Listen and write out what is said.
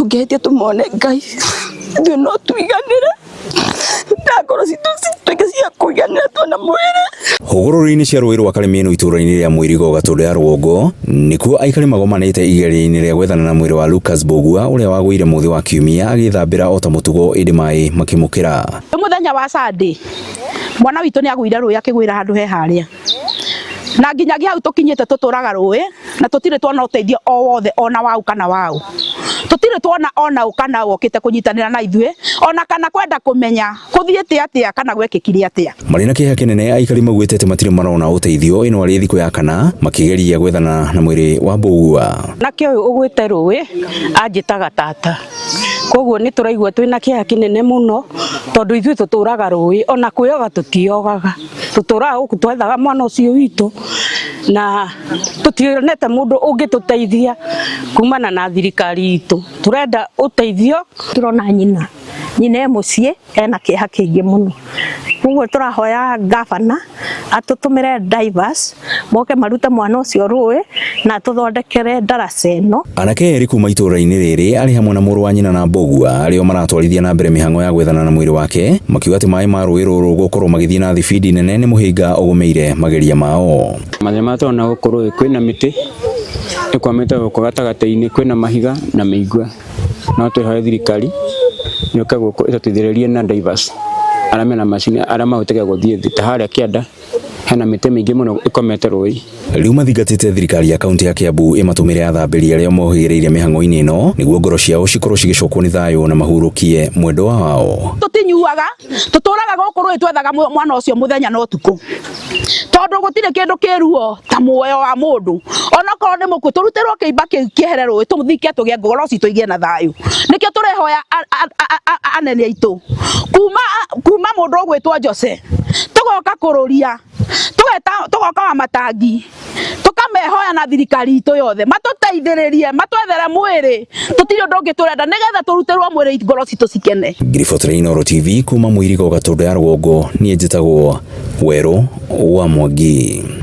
Tũngĩhĩtia tũmone Ngai, ithuĩ no tũiganĩre na ngoro citũ cituĩke cia kũiganĩra tuona mwĩrĩ. Hũgũrũrũ-inĩ cia rũĩ rwa Karĩmĩnũ itũũra-inĩ rĩa Mwĩrigo Gatũndũ ya Rũgongo nĩkuo aikari magomanĩte igeria-inĩ rĩa gwethana na mwĩrĩ wa Lucas Mbũgua ũrĩa wagũire mũthĩ wa Kiumia agĩthambĩra o ta mũtugo ĩndĩ maĩ makĩmũkĩra. Mũthenya wa Sunday mwana witũ nĩ agũire rũĩ akĩgwĩra handũ he harĩa na nginyagia hau tũkinyĩte tũtũraga rũĩ na tũtirĩ tuona ũteithio o wothe ona wau kana wau tũtirĩ tuona ona ũ kana ũ okĩte kũnyitanĩra na ithuĩ ona kana kwenda kũmenya kũthiĩte atĩa kana gwekĩkire atĩa. Marĩ na kĩeha kĩnene aikari maugĩte atĩ matirĩ marona ũteithio ĩno arĩ thikũ ya kana makĩgeria gwethana na mwĩrĩ wa Mbũgua. Nake ũyũ ũgwĩte rũĩ anjĩtaga tata, koguo nĩ tũraigua twĩna kĩeha kĩnene mũno tondũ ithuĩ tũtũraga rũĩ ona kwĩyoga tũtiyogaga, tũtũraga gũkũ twethaga mwana ũcio witũ na tũtionete mũndũ ũngĩtũteithia kumana na thirikari itũ, tũrenda ũteithio. Turona nyina, nyina e mũciĩ ena kĩeha kĩingĩ mũno, koguo tũrahoya gavana atũtũmĩre divers moke marute mwana ũcio rũĩ na atũthondekere ndaraca ĩno. Anake erĩ kuma itũũra-inĩ rĩrĩ arĩ hamwe na mũrũ wa nyina na Mbũgua arĩo maratwarithia na mbere mĩhang'o ya gwethana na mwĩrĩ wake makiuga atĩ maĩ ma rũĩ rũrũ gũkorwo magĩthiĩ na thibindi nene nĩ mũhĩnga ũgũmĩire mageria mao. Mathĩna marĩa tũrona gũkũ rũĩ kwĩna mĩtĩ ĩkwamĩte gũkũ gatagatĩ-inĩ, kwĩna mahiga na mĩigua. No twĩhoe thirikari yũke gũkũ ĩtũteithĩrĩrie na divers arĩa mena macini arĩa mahũtaga gũthiĩ thĩ ta harĩa kĩanda hena mĩtĩ mĩingĩ mũno ĩkomete rũĩ. Rĩu mathingatĩte thirikari ya kaunti ya Kiambu ĩmatũmĩre athambĩri arĩa mohĩgĩrĩire mĩhang'o-inĩ ĩno nĩguo ngoro ciao cikorwo cigĩcokwo nĩ thayũ na mahurũkie mwendwa wao. Tũtinyuaga, tũtũraga gũkũ rũĩ twethaga mwana ũcio mũthenya na ũtukũ tondũ gũtirĩ kĩndũ kĩ ruo ta muoyo wa mũndũ onokorwo nĩ mũkuũ tũrutĩrwo kĩimba kĩu kĩehere rũĩ tũthike tũgĩe ngoro citũ igĩe na thayũ. Nĩkĩo tũrehoya anene aitũ kuma mũndũ ũgwĩtwo Jose tũgoka kũrũria tũgeta tũgoka wa matangi tũkamehoya na thirikari itũ yothe matũteithĩrĩrie matwethere mwĩrĩ tũtirĩ ũndũ ũngĩ tũrenda nĩgetha tũrutĩrwo mwĩrĩ ngoro citũ cikene. Ngiriboti Inooro TV kuma Mwĩrigo Gatũndũ ya Rũgongo niĩ njĩtagwo Werũ wa Mwangi.